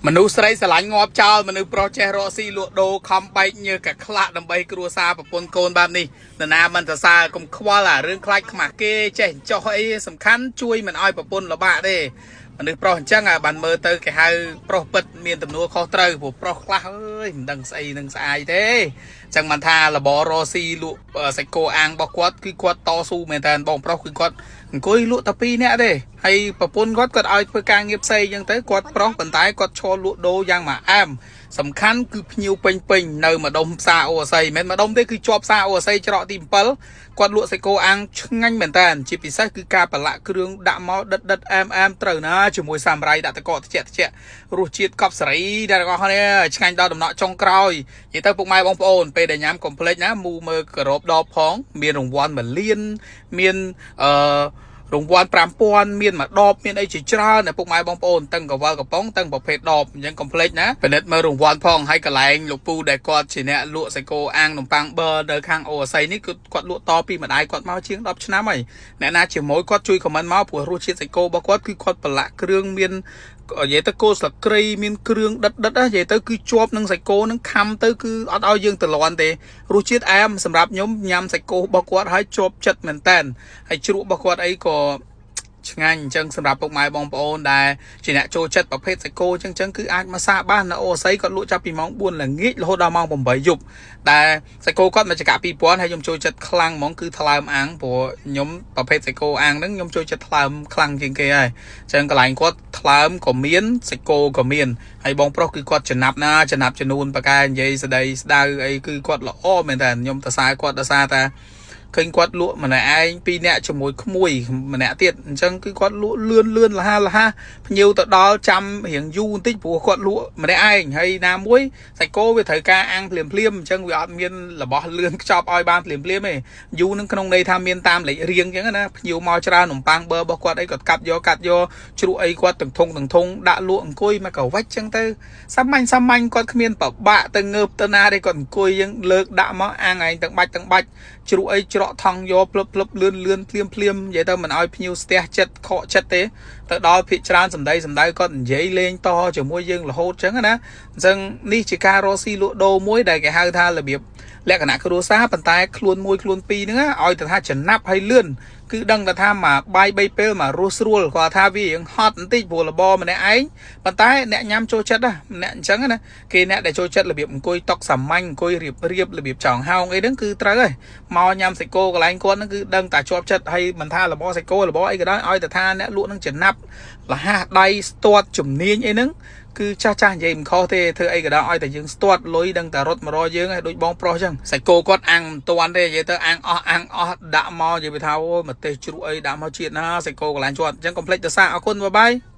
មនុស្សស្រីស្រឡាញ់ងាប់ចោលមនុស្សប្រុសចេះរកស៊ីលក់ដូរខំបែកញើសកខ្លាក់ដើម្បីគ្រួសារប្រពន្ធកូនបែបនេះនរណាមិនសរសើរកុំខ្វល់អារឿងខ្លាចខ្មាស់គេចេះចោះអីសំខាន់ជួយមិនឲ្យប្រពន្ធលំបាកទេមនុស្សប្រុសអញ្ចឹងអាបានមើលទៅគេហៅប្រុសពិតមានទំនួលខុសត្រូវព្រោះប្រុសខ្លះអើយមិនដឹងស្អីនឹងស្អាយទេអញ្ចឹងបានថារបររកស៊ីលក់សាច់គោអាងរបស់គាត់គឺគាត់តស៊ូមែនតើបងប្រុសគឺគាត់អង្គុយលក់តែ2នាក់ទេហើយប្រពន្ធគាត់គាត់ឲ្យធ្វើការងារផ្សេងអញ្ចឹងទៅគាត់ប្រុសប៉ុន្តែគាត់ឈរលក់ដូរយ៉ាងមួយអែមសំខាន់គឺភ្ញៀវពេញពេញនៅម្ដុំផ្សារអូអាស័យមិនមែនម្ដុំទេគឺជាប់ផ្សារអូអាស័យច្រកទី7គាត់លក់សាច់គោអាំងឆ្ងាញ់មែនតើជាពិសេសគឺការប្រឡាក់គ្រឿងដាក់មកដិតដិតអែមអែមត្រូវណាជាមួយសាមរ៉ៃដាក់តកកតិចតិចរសជាតិកប់សេរីដែលរបស់គ្នាឆ្ងាញ់ដល់ដំណក់ចុងក្រោយនិយាយទៅពុកម៉ែបងប្អូនពេលដែលញ៉ាំកុំភ្លេចណាមូមើលការ៉ូបដបផងមានរង្វាន់1លានមានអឺរង្វាន់5000មានមួយដបមានអីជាច្រើនណាពុកម៉ែបងប្អូនទាំងកវលកំប៉ុងទាំងប្រភេទដបអញ្ចឹងកុំភ្លេចណាពិនិត្យមើលរង្វាន់ផងហើយកន្លែងលោកពូដែលគាត់ជាអ្នកលក់សាច់គោអាំងនំប៉័ងប៊ឺនៅខាងអូអាស័យនេះគឺគាត់លក់តពីម្ដាយគាត់មកជាង10ឆ្នាំហើយអ្នកណាជាមួយគាត់ជួយ comment មកព្រោះរសជាតិសាច់គោរបស់គាត់គឺគាត់ប្រឡាក់គ្រឿងមាននិយាយទៅគោស្លឹកគ្រៃមានគ្រឿងដិតដិតណានិយាយទៅគឺជាប់នឹងសាច់គោនឹងខំទៅគឺអត់ឲ្យយើងទៅលន់ទេរសជាតិអែមសម្រាប់ខ្ញុំញ៉ាំសាច់គោរបស់គាត់ហើយជាប់ចិត្តមែនតើហើយជ្រក់របស់គាត់អីក៏ឆ្ងាញ់អញ្ចឹងសម្រាប់ពុកម៉ែបងប្អូនដែលជាអ្នកចូលចិត្តប្រភេទសាច់គោអញ្ចឹងគឺអាចមកសាកបាននៅអូស័យគាត់លក់ចាប់ពីម៉ោង4ល្ងាចរហូតដល់ម៉ោង8យប់ដែលសាច់គោគាត់មួយចង្កាក់2000ហើយខ្ញុំចូលចិត្តខ្លាំងហ្មងគឺថ្លើមអាំងព្រោះខ្ញុំប្រភេទសាច់គោអាំងហ្នឹងខ្ញុំចូលចិត្តថ្លើមខ្លាំងជាងគេហើយអញ្ចឹងកន្លែងគាត់ថ្លើមក៏មានសាច់គោក៏មានហើយបងប្រុសគឺគាត់ចំណាប់ណាចំណាប់ចំនួនប៉ាកែនិយាយស្ដីស្ដៅអីគឺគាត់ល្អមែនតើខ្ញុំតសើគាត់ដោយសារតែឃើញគាត់លក់ម្នាក់ឯងពីរនាក់ជាមួយក្មួយម្នាក់ទៀតអញ្ចឹងគឺគាត់លក់លឿនលឿនលះលះភ្ញៀវទៅដល់ចាំរៀងយូរបន្តិចព្រោះគាត់លក់ម្នាក់ឯងហើយណាមួយសាច់គោវាត្រូវការអាំងភ្លាមភ្លាមអញ្ចឹងវាអត់មានរបស់លឿនខ្ចប់ឲ្យបានភ្លាមភ្លាមទេយូរនឹងក្នុងន័យថាមានតាមលេខរៀងអញ្ចឹងណាភ្ញៀវមកច្រើននំប៉័ងប៊ឺរបស់គាត់អីគាត់កាត់យកកាត់យកជ្រក់អីគាត់ទាំងធុងទាំងធុងដាក់លក់អង្គុយមកក៏វិចអញ្ចឹងទៅសាមញ្ញសាមញ្ញគាត់គ្មានប្របាក់ទៅងើបទៅណាទេគាត់អង្គុយយើងលើកដាក់មកអាំងឯងទាំងបាច់ទាំងបាច់ជ្រក់អីច្រកថង់យកភ្លឹបភ្លឹបលឿនលឿនភ្លាមភ្លាមនិយាយទៅមិនឲ្យភ្ញៀវស្ទះចិត្តខកចិត្តទេទៅដល់ភិកច្រើនសម្ដីសម្ដៅគាត់និយាយលេងតជាមួយយើងរហូតចឹងណាអញ្ចឹងនេះជាការរកស៊ីលក់ដូរមួយដែលគេហៅថារបៀបលក្ខណៈគ្រួសារប៉ុន្តែខ្លួនមួយខ្លួនពីរហ្នឹងឲ្យទៅថាចំណាប់ហើយលឿនគឺដឹងតែថាមួយបាយ3ពេលមករស់ស្រួលគាត់ថាវារៀងហត់បន្តិចព្រោះរបរម្នាក់ឯងប៉ុន្តែអ្នកញ៉ាំចូលចិត្តណាអ្នកអញ្ចឹងណាគេអ្នកដែលចូលចិត្តរបៀបអង្គុយតុកសាមញ្ញអង្គុយរៀបរៀបរបៀបចောင်းហោងអីហ្នឹងគឺត្រូវហើយមកញ៉ាំសាច់គោកន្លែងគាត់ហ្នឹងគឺដឹងតែជាប់ចិត្តហើយមិនថារបរសាច់គោរបរអីក៏ដោយឲ្យតែថាអ្នកលក់ហ្នឹងចំណាប់លះដៃស្ទាត់ជំនាញអីហ្នឹងគឺចាស់ចាស់និយាយមិនខុសទេធ្វើអីក៏ដោយឲ្យតែយើងស្ទាត់លុយដឹងតែរត់មករកយើងហើយដូចបងប្រុសចឹងសាច់គោគាត់អាំងមិនទាន់ទេនិយាយទៅអាំងអស់អាំងអស់ដាក់មកនិយាយទៅថាអូយម្ទេសជ្រក់អីដាក់មកជាតិណាសាច់គោកន្លែងជាប់អញ្ចឹងកុំភ្លេចទៅសាកអរគុណបាយបាយ។